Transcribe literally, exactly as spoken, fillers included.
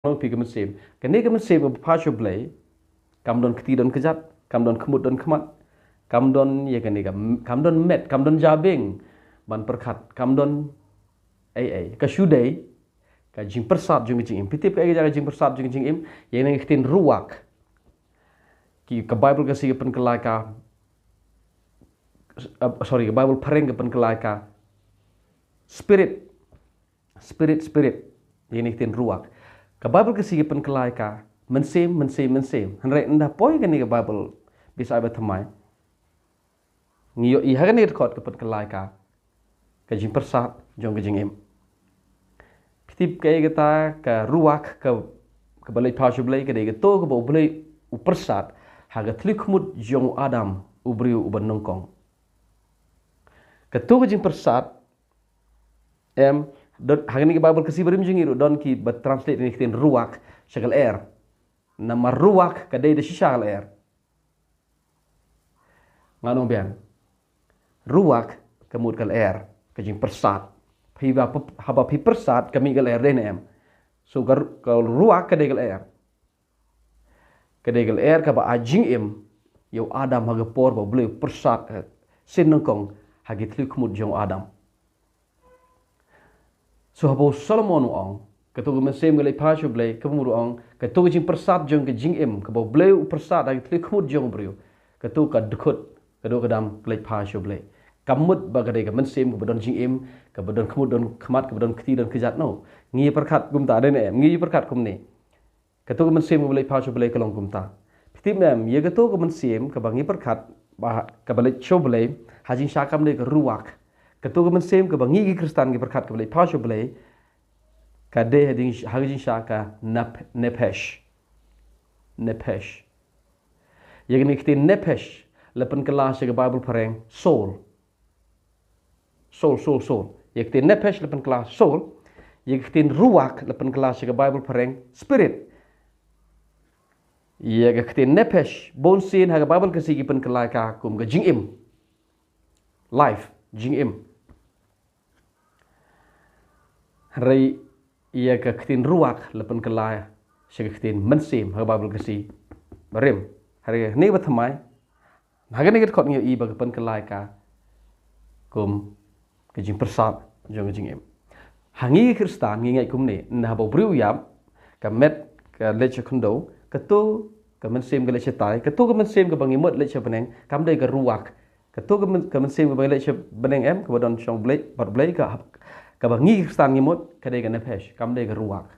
Phi ka mynsiem. Kane ka mynsiem kaba phah sha U Blei, kam don kti don kjat, kam don khmut don khmat, kam don ïa kane ka, kam don met, kam don jabieng ban pyrkhat, kam don ei ei. Ka shu dei ka jingpyrsad jong ka jingim. Phi tip kaei ka jingpyrsad jong ka jingim? Ïa kane ka ktien ruach. Ki, ka Bible ka Khasi ka pynkylla ka, uh, sorry, ka Bible phareng ka pynkylla ka spirit. Spirit, spirit. Ïa kane ka ktien ruach. Ka Bible ka Khasi ka pynkylla ka mynsiem, mynsiem, mynsiem. Hynrei ynda poi kane ka Bible bishar ba thymmai, ngi ïohi ha kane ka dkhot ka pynkylla ka, ka jingpyrsad jong ka jingim. Phi tip kaei kata ka ruach ka, kaba leit phah sha U Blei? Ka dei kato kaba U Blei u pyrsad ha ka thliew khmut jong u Adam, u briew uba nyngkong. Kato ka jingpyrsad, em, don, ha kane ka Bible ka Khasi barim jong ngi ruh don kiba translate ïa kane ka ktien ruach sha ka lyer. Namar ruach ka dei da shisha ka lyer. Ngan ong biang. Ruach ka mut ka lyer, ka jingpyrsad. Phi ba, haba phi pyrsad ka mih ka lyer, dei ne em? So ka ru-, ka ruach ka dei ka lyer. Ka dei ka lyer kaba ai jingim ïa u Adam ha ka por ba U Blei u pyrsad, eh, sien nyngkong ha ki thliew khmut jong u Adam. So haba u Solomon u ong, kato ka mynsiem ka leit phah sha U Blei, ka mut u ong, kato ka jingpyrsad jong ka jingim kaba U Blei u pyrsad ha ki thliew khmut jong u briew, kato ka dkhot, ka doh ka dam ka leit phah sha U Blei. Ka mut ba ka dei ka mynsiem kaba don jingim, kaba don khmut don khmat, kaba don kti don kjat, no. Ngi pyrkhat kumta, dei ne em? Ngi pyrkhat kumne. Kato ka mynsiem kaba leit phah sha U Blei ka long kumta. Phi tip ne em, ïa kato ka mynsiem kaba ngi pyrkhat ba kaba leit sha U Blei, ha jingshisha kam dei ka ruach. Kato ka mynsiem kaba ngi ki Khristan ngi pyrkhat kaba leit phah sha U Blei, ka dei ha jing-, ha ka jingshisha ka nap-, nephesh. Nephesh. Ïa kane ka ktien nephesh la pynkylla sha ka Bible phareng soul. Soul, soul, soul. Ïa ka ktien nephesh la pynkylla soul. Ïa ka ktien ruach la pynkylla sha ka Bible phareng spirit. Ïa ka ktien nephesh, bun sien ha ka Bible ka Khasi ki pynkylla ka kum ka jingim. Life, jingim. Hynrei ïa ka ktien ruach la pynkylla sha ka ktien mynsiem ha ka Bible ka Khasi barim. Hynrei hangne ba thymmai, ha kane ka dkhot ngi ïohi ba ka pynkylla ka kum ka jingpyrsad jong ka jingim. Ha ngi ki Khristan ngi ngeit kumne, ynda haba u briew u ïap, ka met ka leit sha khyndew, kato ka mynsiem ka leit shatai, kato ka mynsiem kaba ngi mut leit sha bneng, kam dei ka ruach. Kato ka myn-, ka mynsiem kaba ngi leit sha bneng em, kaba don shong Blei, bad Blei, ka, kaba ngi ki Khristan ngi mut, ka dei ka nephesh, kam dei ka ruach.